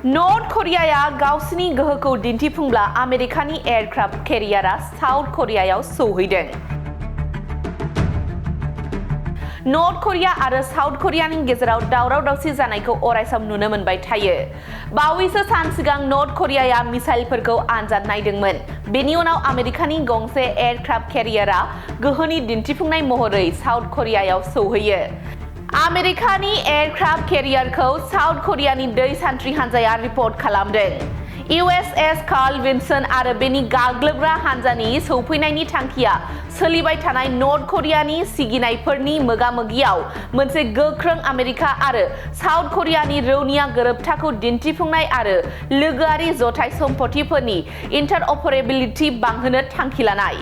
North करियाया गावसिनि गोहोखौ दिन्थिफुंब्ला आमेरिकानि एयारक्राफ्ट केरियारआ साउथ करियायाव सौहैदों। नर्थ करिया आरो साउथ करियानि गेजेराव दावराव-दावसि जानायखौ अरायसम नुनो मोनबाय थायो। बावैसो सान सिगां नर्थ करियाया मिसाइलफोरखौ आनजाद नायदोंमोन। बेनि उनाव आमेरिकानि गंसे एयारक्राफ्ट केरियारआ गोहोनि दिन्थिफुंनाय महरै साउथ करियायाव सौहैयो। आमेरिकानि एयारक्राफ्ट केरियारखौ साउथ करियानि दै सान्थ्रि हानजाया रिपर्ट खालामदों। USS कार्ल विन्सन आरो बेनि गाग्लोबग्रा हानजानि सौफैनायनि थांखिया सोलिबाय थानाय नर्थ करियानि सिगिनायफोरनि मोगा-मोगियाव मोनसे गोख्रों आमेरिका आरो साउथ करियानि रौनिया गोरोबथाखौ दिन्थिफुंनाय आरो लोगोआरि जथाय सम्पथिफोरनि इन्टारअपारेबिलिटि बांहोनो थांखि लानाय।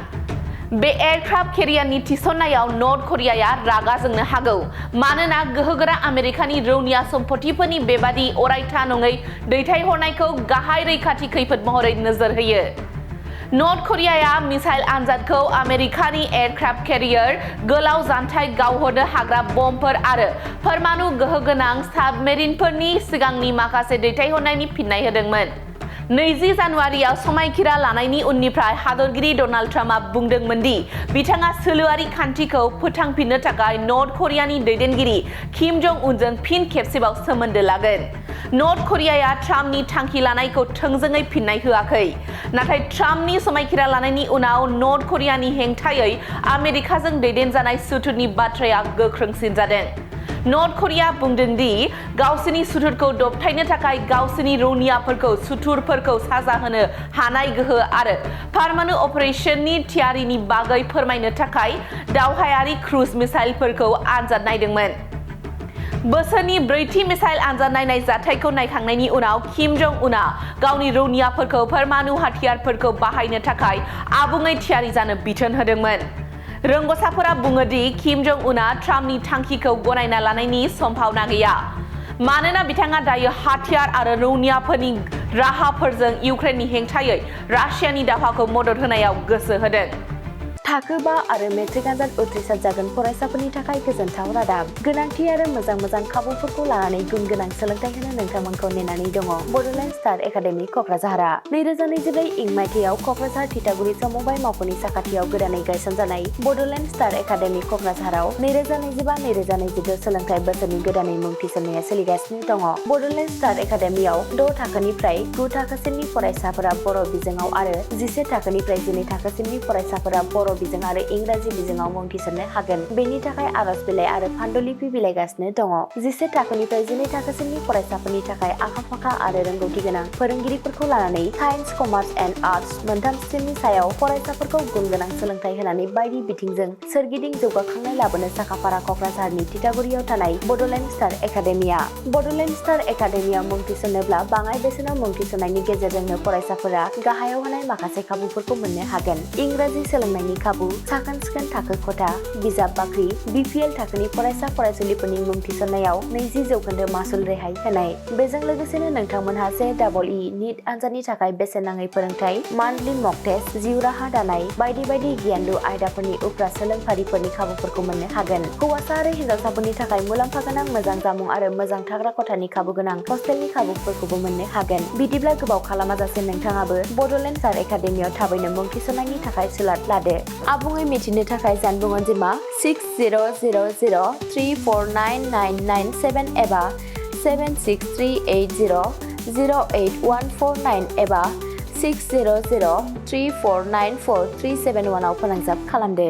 बे एयारक्राफ्ट केरियारनि थिसननायाव नर्थ करियाया रागा जोंनो हागौ, मानोना गोहोगोरा आमेरिकानि रौनिया सम्पथिफोरनि बेबादि अरायथा नङै दैथायहरनायखौ गाहाय रैखाथि खैफोद महरै नोजोर होयो। नर्थ करियाया मिसाइल आनजादखौ आमेरिकानि एयारक्राफ्ट केरियार, गोलाव जानथाय गावहरनो हाग्रा बमफोर आरो परमाणु गोहो गोनां साबमेरिनफोरनि सिगांनि माखासे दैथायहरनायनि फिननाय होदोंमोन। 20 जानुवारियाव समायखिरा लानायनि उननिफ्राय हादरगिरि डनाल्ड ट्राम्पआ बुंदोंमोन दि बिथाङा सोलोआरि खान्थिखौ फोथांफिननो थाखाय नर्थ करियानि दैदेनगिरि किम जं उनजों फिन खेबसेबाव सोमोन्दो लागोन। नर्थ करियाया ट्राम्पनि थांखि लानायखौ थोंजोङै फिननाय होआखै, नाथाय ट्राम्पनि समायखिरा लानायनि उनाव नर्थ करियानि हेंथायै आमेरिकाजों दैदेनजानाय सुथुरनि बाथ्राया गोख्रोंसिन जादों। नर्थ करिया बुंदों दि गावसोरनि सुथुरखौ दबथायनो थाखाय गावसोरनि रौनियाफोरखौ सुथुरफोरखौ साजा होनो हानाय गोहो आरो परमाणु अपारेशननि थियारिनि बागै फोरमायनो थाखाय दावहायारि क्रुज मिसाइलफोरखौ आनजाद नायदोंमोन। बोसोरनि ब्रैथि मिसाइल आनजाद नायनाय जाथायखौ नायखांनायनि उनाव किम जं उनआ गावनि रौनियाफोरखौ परमाणु हाथियारफोरखौ बाहायनो थाखाय आबुङै थियारि जानो बिथोन होदोंमोन। रोंग'साफोरा बुङो दि किम जं उनआ ट्राम्पनि थांखिखौ गनायना लानायनि सम्भावना गैया, मानोना बिथाङा दायो हाथियार आरो रौनियाफोरनि राहाफोरजों इउक्रेननि हेंथायै रासियानि दावहाखौ मदद होनायाव गोसो होदों। थाखो 5 आरो मेट्रिक आनजाद उथ्रिसार जागोन फरायसाफोरनि थाखाय गोजोनथाव रादाब। गोनांथि आरो मोजां खाबुफोरखौ लानानै गुन गोनां सोलोंथाइ होनो नोंथांमोनखौ नेनानै दङ। बड'लेण्ड स्टार एकाडेमि क'क्राझारआ 2024 इं मायथाइयाव क'क्राझार थिथागुरि समबाय मावख'नि साखाथियाव गोदानै गायसनजानाय बड'लेण्ड स्टार एकाडेमि क'क्राझाराव 2025-2026 सोलोंथाइ बोसोरनि गोदानै मुं थिसननाया सोलिगासिनो दङ। बड'लेण्ड स्टार एकाडेमियाव 6 थाखोनिफ्राय 9 थाखोसिमनि फरायसाफोरा बर' बिजोङाव आरो 11 थाखोनिफ्राय 12 थाखोसिमनि फरायसाफोरा बर' बिजों आरो इंराजि बिजोङाव मुं थिसननो हागोन। बेनि थाखाय आर'ज बिलाइ आरो फान्डुलिपि बिलाइगासिनो दङ। 11 थाखोनिफ्राय 12 थाखोसिमनि फरायसाफोरनि थाखाय आखा-फाखा आरो रोंगौथि गोनां फोरोंगिरिफोरखौ लानानै साइन्स, कमार्स एन्ड आर्टस मोनथाम स्ट्रिमनि सायाव फरायसाफोरखौ गुन गोनां सोलोंथाइ होनानै बायदि बिथिंजों सोरगिदिं जौगाखांनाय लाबोनो साखाफारा क'क्राझारनि थिथागुरियाव थानाय बड'लेण्ड स्टार एकाडेमिया। बड'लेण्ड स्टार एकाडेमियाव मुं थिसननोब्ला बाङाइ बेसेनाव मुं थिसननायनि गेजेरजोंनो फरायसाफोरा गाहायाव होनाय माखासे खाबुफोरखौ मोननो हागोन। इंराजि सोलोंनायनि खाबु, साखोन-सिखोन थाखो खथा, बिजाब बाख्रि, BPL थाखोनि फरायसा फरायसुलिफोरनि मुं थिसननायाव 20% मासुल रेहाय होनाय। बेजों लोगोसेनो नोंथांमोनहा JEE नीट आनजादनि थाखाय बेसेन नाङै फोरोंथाय, मान्थलि मक टेस्ट, जिउ राहा दानाय बायदि आयदाफोरनि उफ्रा सोलोंफारिफोरनि खाबुफोरखौ मोननो हागोन। हौवासा आरो हिनजावसाफोरनि थाखाय मुलाम्फा गोनां मोजां जामुं आरो मोजां थाग्रा खथानि खाबु गोनां हस्टेलनि खाबुफोरखौबो मोननो हागोन। बिदिब्ला गोबाव खालामाजासे नोंथाङाबो बड'लेण्ड स्टार एकाडेमियाव थाबैनो मुं थिसननायनि थाखाय सुलाद लादो। आबुङै मिथिनो थाखाय जानबुं अनजिमा 6000349997 एबा 7638008149 एबा 6003494371 आव फोनांजाब खालामदो।